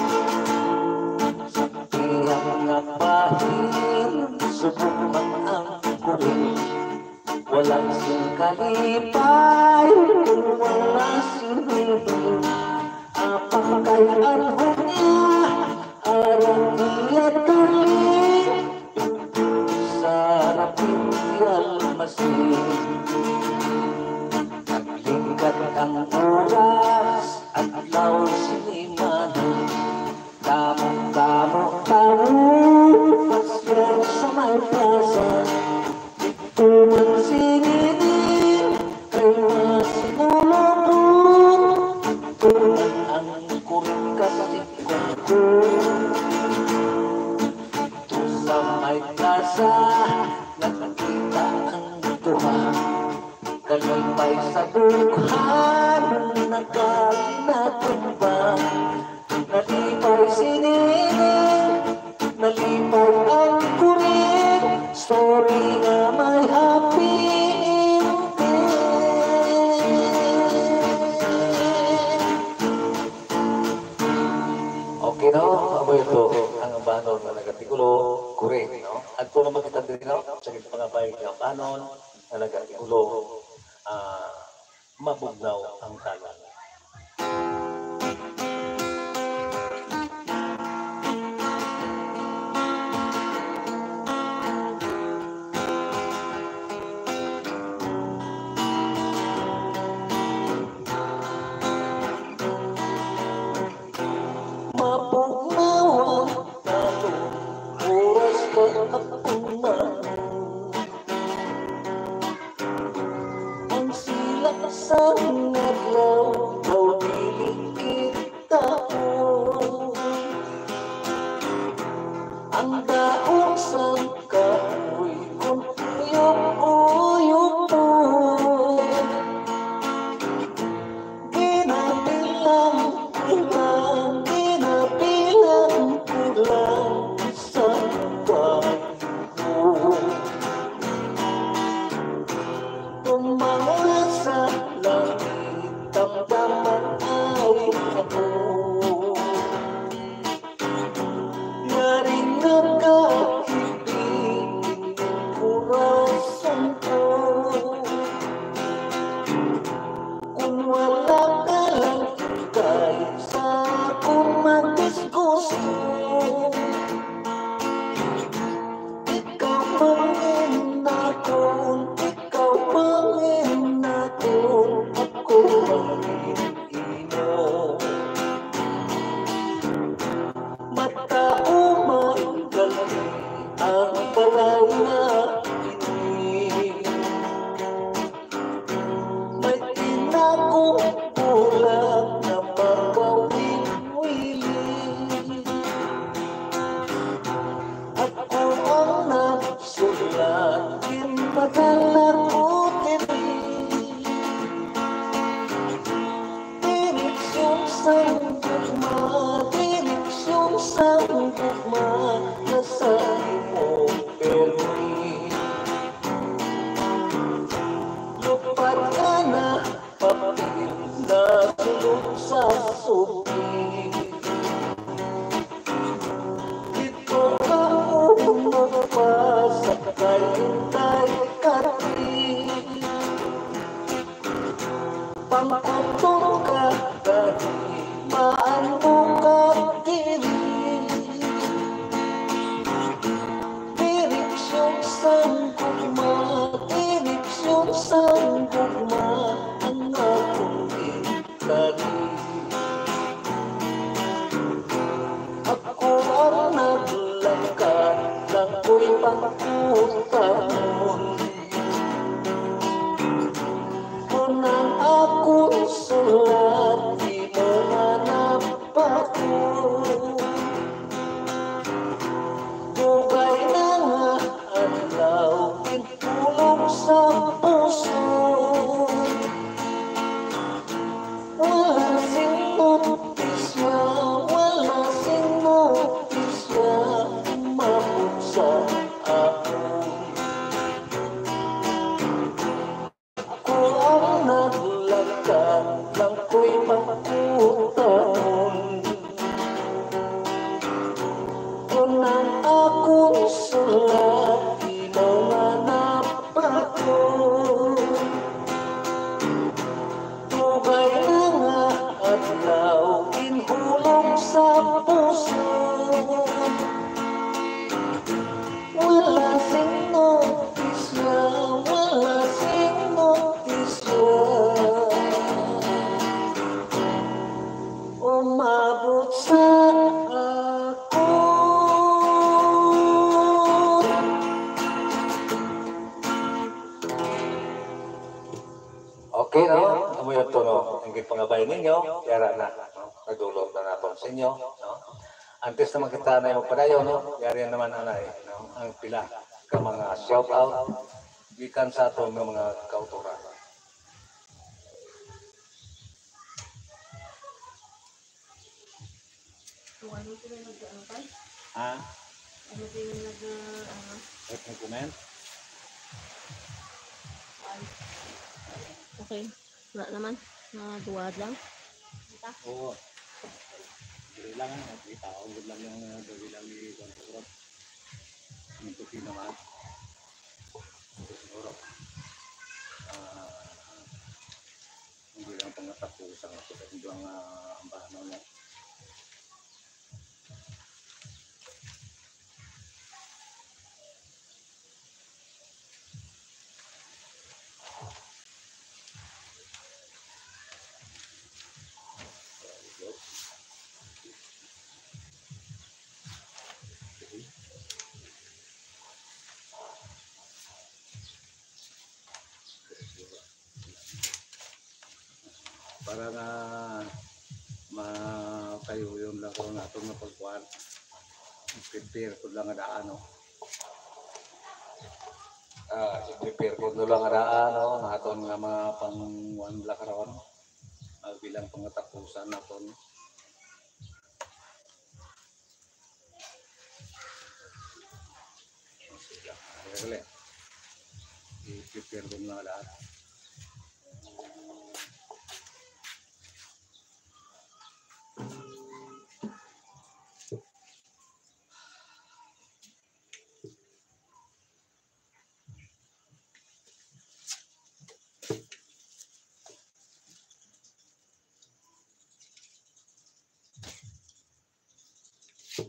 Sa iyang nga bahin, subong man ang kuring. Walang sing kalipay kung wala si Nining. Apang kay anhon niya, arang iya dali, sa rapid di almasin. Naglingkat ang oras, adlaw, sinimana. Kamo, kamo, kamo, pasyal sa may plaza. Didto man si Nining kay mas mulupon. Tuman ang kuring kasikong. Didto sa may plaza, nagkita ang duha. Kalipay sa dughan, nagkaginatumba. Nalipay si Nining, nalipay ang kuring. Story nga may happy ending. Okay, no? Amo ito ang banon nga nagatikulo, kuring, no? Adto naman kita diri, no? Sa gipangabay nga banon nga nagatikulo, ah, mabugnaw ang talon. Mabugnaw ang talon, oras ka apunan. Ang silak sang adlaw, gugma ang akong gintanim. Ako ang naglangka, lang ko'y pagkutamon. Kon ang akong sulat imo nga napatyon, dugay na nga adlaw ginhulog sa puso. Wala sing notisya, wala sing notisya, umabot sa akon. Ako ang naglangka, lang ko'y pagkutamon. Kon ang akong sulat imo nga napatyon, dugay na nga adlaw ginhulog sa puso. Wala sing notisya, wala sing notisya, umabot sa akon. Okay, no? Amo yun to, no? Ang gipangabay ninyo, yara na, no? Nadulot na naton sa inyo, no? Antes naman kita na magpadayon, no? Yari naman, anay, no? Ang pila ka mga shout out gikan sa aton nga mga kautoran. Kung ano sila nag-, ano, tay? Ha? Ano sila nag-, ano? Like and comment? Ay. Okay. Wala naman. Mga duwad lang. Ita? Oo. Dili lang, ah, itaon gud lang yung, ah, dali lang ni Juan Pedro. Yung tupi naman. Siguro. Ah, Ang bilang pangatapusan nga sa ilang, ah, ambahanon, no? Para nga makayuyon lang ko naton nga pagkuan. Prepare ko lang nga daan, no? Ah, prepare ko lang nga daan, no? Nga aton nga mga pangkuan lang karon. Ah, bilang pangatapusan naton. Sige, dali. I-prepare ko na lahat.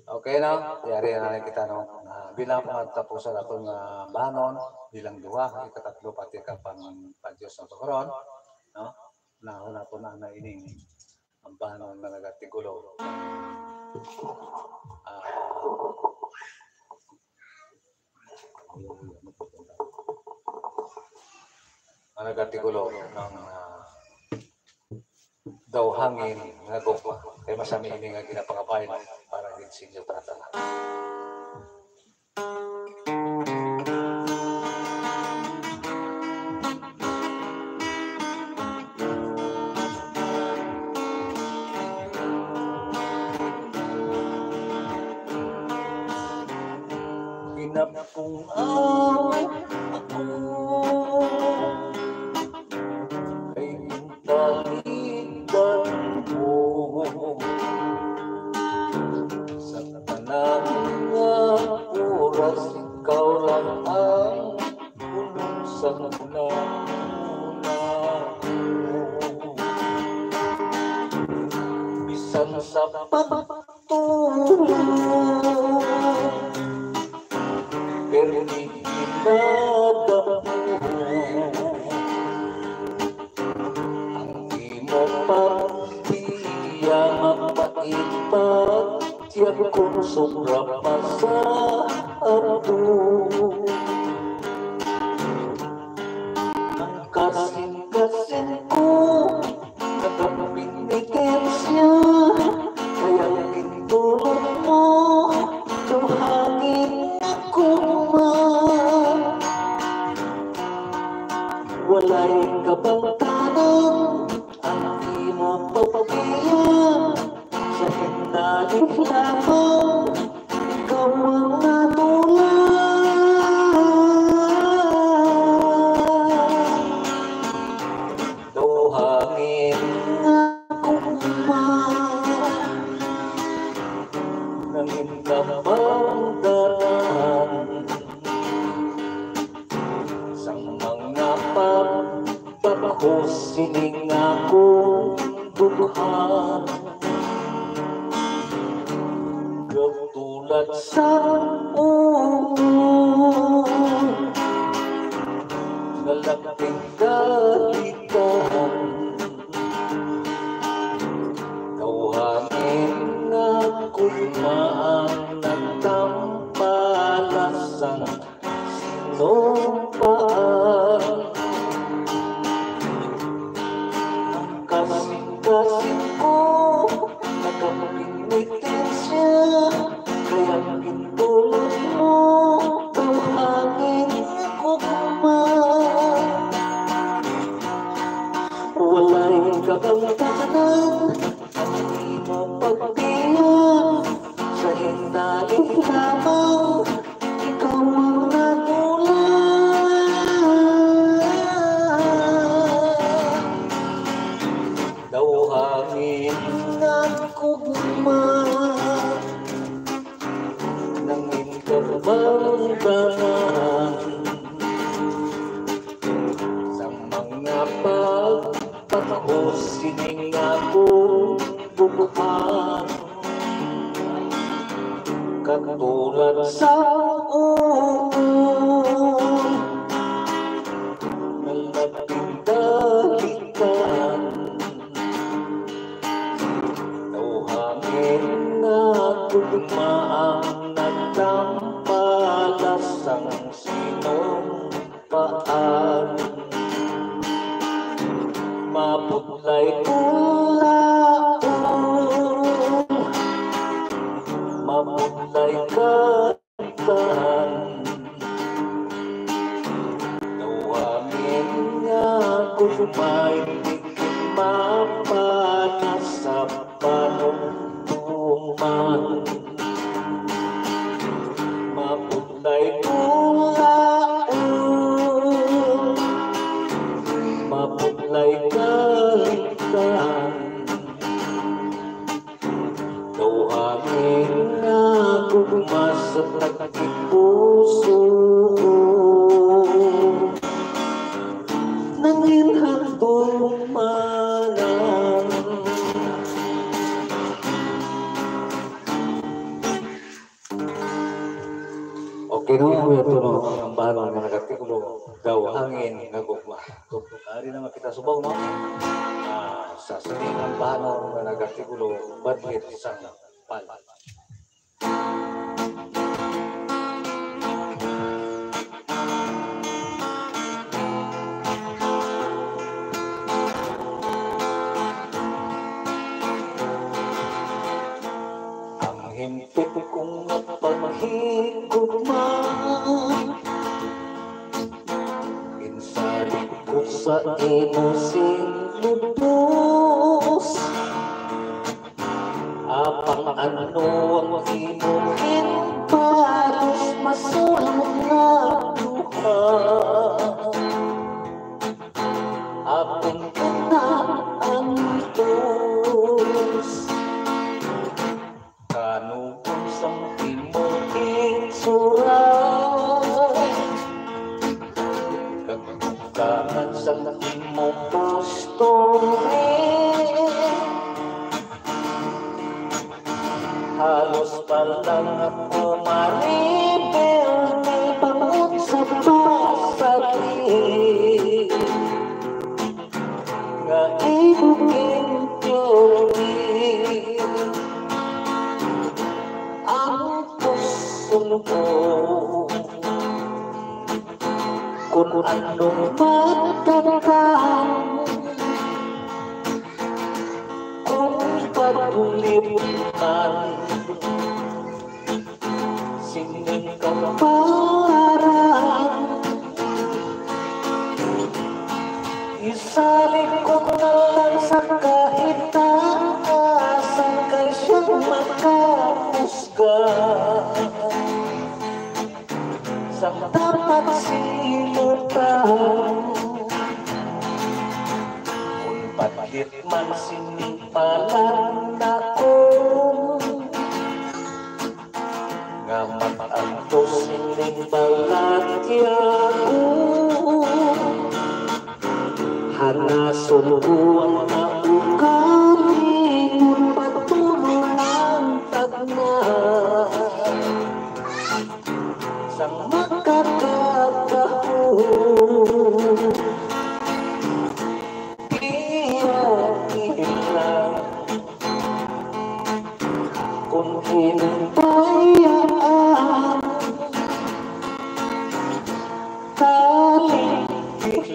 Okay, no? Yari na lang kita, no? Ah, bilang pangatapusan naton nga ambahanon, bilang duha, ikatatlo pati ka pang pa-Dios sa karon, no? Nahon nato na na ining ambahanon nga nagatigulo. Ah, nga nagatigulo ng, ah, daw hangin nga gugma. Kay masami ini nga ginapangabay para gid sa inyo tanan. Pinapung-aw ako kay gintagidan mo. Sa tanan nga oras, ikaw lang ang pulong sa hunahuna ko. Bisan sa pagtulog, pero di kinadamo. sobra pa sa abot. Ang kasing-kasing ko nagapenitensya, kay ang gintulon mo daw hangin nga gugma. Walay kabangdanan ang imo pagbiya, sa hinali lamang ikaw ang natulad. Daw hangin nga gugma, nangin ka bang dalahan sang mga pagpakos sining akong dughan? Katulad sa ulo nga labing kalikahan, daw hangin nga gugma ang nagtampala sang sinumpaan. Ang kasing-kasing ko nagapenitensya, kay ang gintulon mo daw hangin nga gugma. Walay kabangdanan ang imo pagbiya, sa hinali lamang ikaw ang natulad. Daw hangin nga gugma, nangin ka bang dalahan sang mga pagpakos sining akong dughan? Katulad sa ulo nga labing kalikahan, daw hangin nga gugma ang nagtampala sang sinumpaan. Maputlay kulaon, maputlay kalikahan, daw hangin nga gugma, di gid mapana sa panumduman. Maputlay kulaon, maputlay kalikahan, daw hangin nga gugma sa tagipuso, nangin handumanan. Okay, no? Ito, no? Ang bahanon nga nag-artikulo, daw hangin nga gugma. So, ari naman kita subong, no? Ah, sa sining ang bahanon nga nag-artikulo, badlit sang pal. Ang himpit ko nga paghigugma, ginsalig ko sa imo sing lubos. Apang ano ang imo ginbalos, masulod nga duha. Akon ko na ang tos. Kanugon sang imo itsura, kag butangan sang imo posture. Halos pa lang ako ma-reveal Kung ano man ka, kung paglimtan, sining ka para. Isalig ko na lang sa kahit taas, ang kay siyang makahusga. Sa dapat silutan, kung padlit man sining palan nako, nga mag-antos sining balatya ko. Hanason ko ang kaugali, kung patulo ang tagna sang makakagahom. Iya ilang kung ginbayaan, tali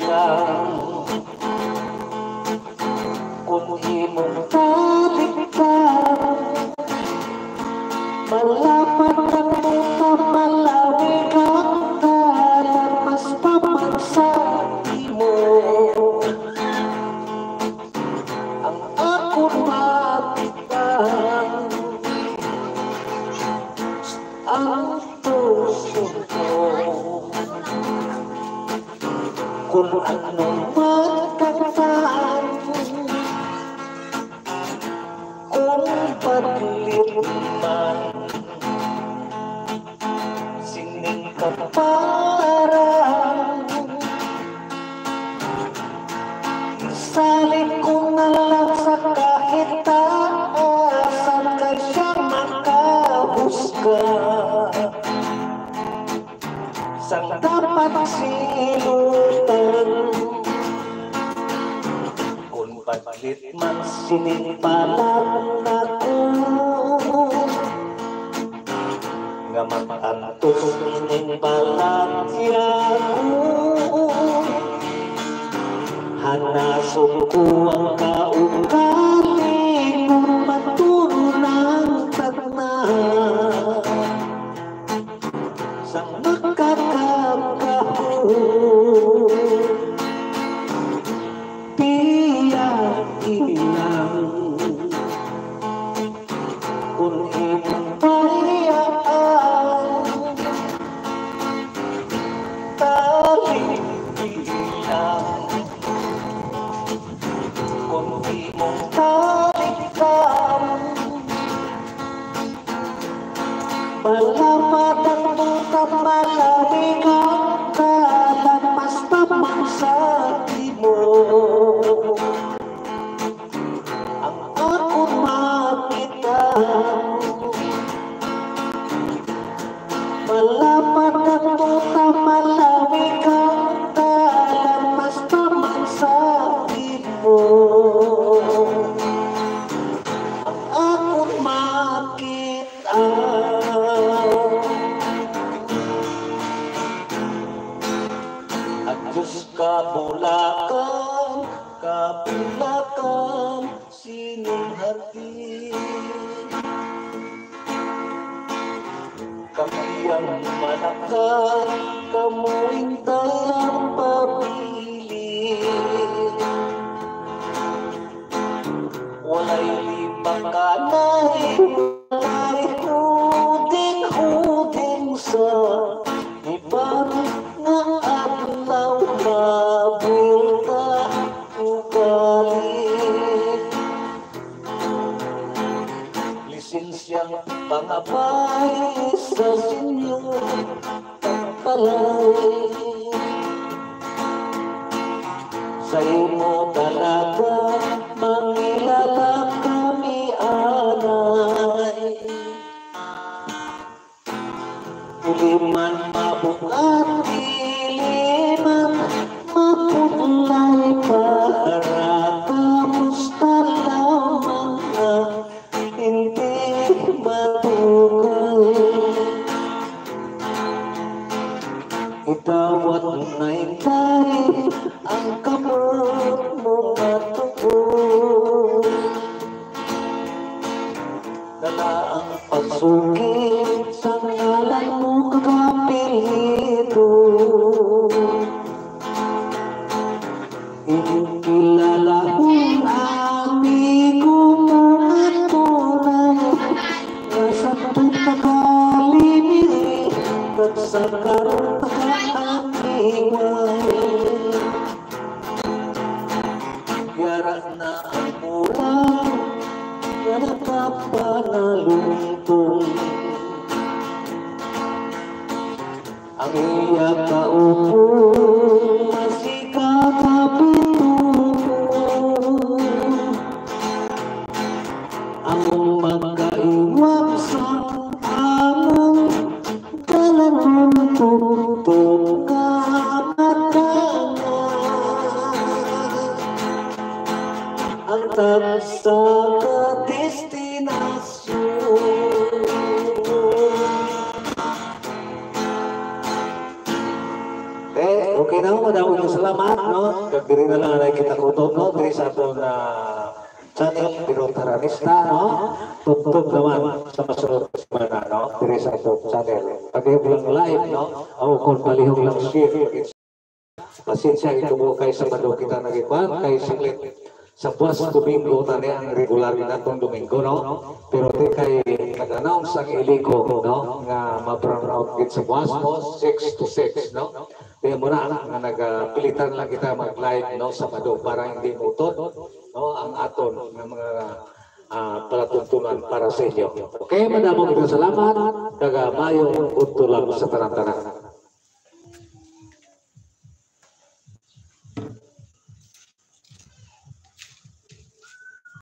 lang. Kung imong talikdan, malapat ang muta, malawig ang dalan, mas pamansa imo ang akon matikan. Ang puso ko, kung ano man katan, kung paglit man sining kaparan, salig ko na lang sa kahit taas, ang kay siya makahusga sang dapat silutan. Kung paglit man sining palan nako, nga mag-antos sining balatya ko, hanason ko ang kaugali, kung matulo ang tagna sang makakagahom. Biya ilang kung imong bayaan, tali ilang kung imong talikdan. Malapat ang muta, malawig ang dalan, mas pamansa imo ang akon makita. Malapat ang muta, malawig ang dalan, mas pamansa imo ang akon makita. Adyos kabulakan, kabulakan sining hardin. Kami ang manakad, kamo ang tagapabilin. Walay libakanay, walay huding-huding sa iban nga adlaw, mabuta ugali. Lisensyang pangabay sa Senyor. Balay. Sa imo talaga mangilala kami, anay. Dili man mabugat, dili man mapudlay, para kamusta lamang nga hindi matukoy. Idawat na intay ang kamot mo nga tubo. Dala ang pagsukit sa ngalan mo kag apelyido. Iyong kilalahon, amigo mo nga tunay, nga sa tuta ka linili, kag sa karon ka amiway. Yara na ang bulan nga nakapanalungtong. Ang iya kaupo, masika ka bituon. Ang magkaiwag sa among dalan, tugtog ka matanga. Ang tagsa ka destinasyon. Eh, okay na, madamo nga salamat, no? Kag diri na lang na kita kutob, no? Diri sa aton, ah, channel, Pinoy Taranista, no? Tubtob naman sa masunod nga semana, no? Diri sa aton channel. Palihog lang live, no? O kung palihog lang share. Pasensya, ito mo kay Sabado kita nagikuan, kay sanglit. Sa buwas Domingo, tani ang regular din atong Domingo, no? Pero di kay nag-announce ang Ilico, no? Nga ma-brown out gid sa buwas, no? Six to six, no? Kaya mo na nga nagapilitan lang kita mag-live, no? Sabado para hindi mutot, no? Ang aton nga mga, ah, palatuntunan para sa inyo. Okay, madamo nga salamat. Kag, ah, maayong udto lang sa tanan-tanan.